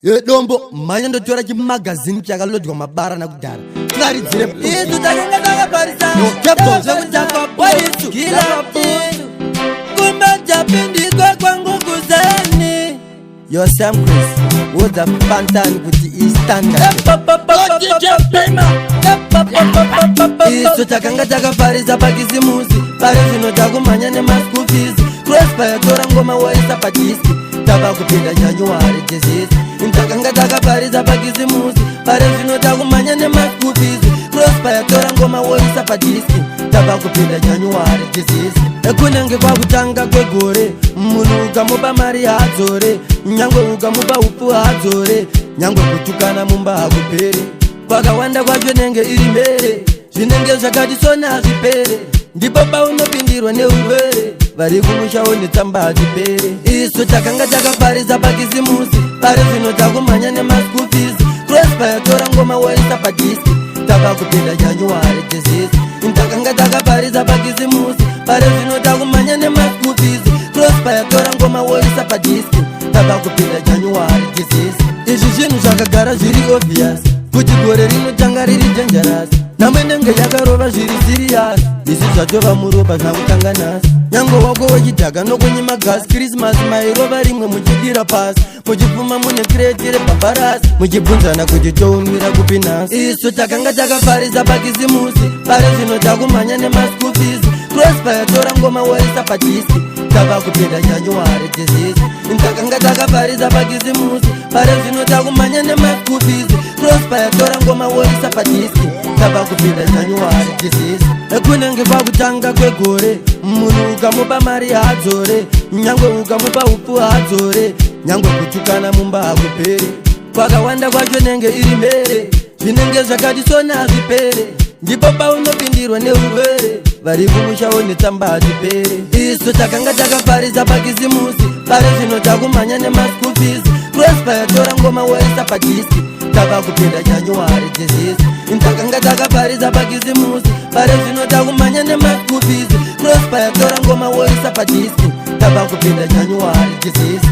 Yedombo mhanya ndotora chimagazini chakalodwa mabara nakudhara tivaridzire. Isu takanga takaparisa Zvekudhakwa waisu kilapu kumajapindikwa kwangu kuzeni. Yo Sam Chris, udza Pantani kuti istandard. Isu takanga takafarisa pakisimusi, pari zvino takumhanya nemaschool fees. Prosper yatora ngoma waisa padisc, tava kupinda January disease. Takanga takafarisa pakisimusi, pari zvino takumhanya nemaschool fees. Prosper yatora ngoma waisa padisc, tava kupinda January disease. Kunenge kwakutanga kwegore, munhu ukamupa mari haadzore, nyangwe ukamupa upfu haadzore, nyangwe kutukana mumba hakuperi. Kwakawanda kwacho nenge iri mbere, zvinenge zvakati sona hazvipere, ndipo paunopindirwa neurwere, vari kumushawo netsamba hadzipere. Isu takanga takafarisa pakisimusi, pari zvino takumhanya nemaschool fees. Prosper yatora ngoma waisa padisc, tava kupinda January disease. Takanga takafarisa pakisimusi, pari zvino takumhanya nemaschool fees. Prosper yatora ngoma waisa padisc, tava kupinda January disease. Izvi zvinhu zvakagara zviri obvious kuti gore rinotanga riri dangerous, nhamo inenge yakarova zviri serious. Izvi zvatova muropa zvakutanga nhasi, nyange wako wechidhaka nokunyima gas. Christmas mairova rimwe muchidira pasi, muchipfuma mune crate rebhabharasi, muchibvunzana kuti toumira kupi nhasi. Isu takanga takafarisa pakisimusi, pari zvino takumhanya nemaschool fees. Prosper yatora ngoma waisa padisc, tava kupinda January disease. Takanga takafarisa pakisimusi, pari zvino takumhanya nemaschool fees. Prosper yatora ngoma waisa padisc, tava kupinda January disease. Kunenge kwakutanga kwegore, munhu ukamupa mari haadzore, nyangwe ukamupa upfu haadzore, nyangwe kutukana mumba hakuperi. Kwakawanda kwacho nenge iri mbere, zvinenge zvakati sona hazvipere, ndipo paunopindirwa neurwere, vari kumushawo netsamba hadzipere. Isu takanga takafarisa pakisimusi, pari zvino takumhanya nemaschool fees. Prosper yatora ngoma waisa padisc, tava kupinda January disease. Takanga takafarisa pakisimusi, pari zvino takumhanya nemaschool fees. Prosper yatora ngoma waisa padisc, tava kupinda January disease.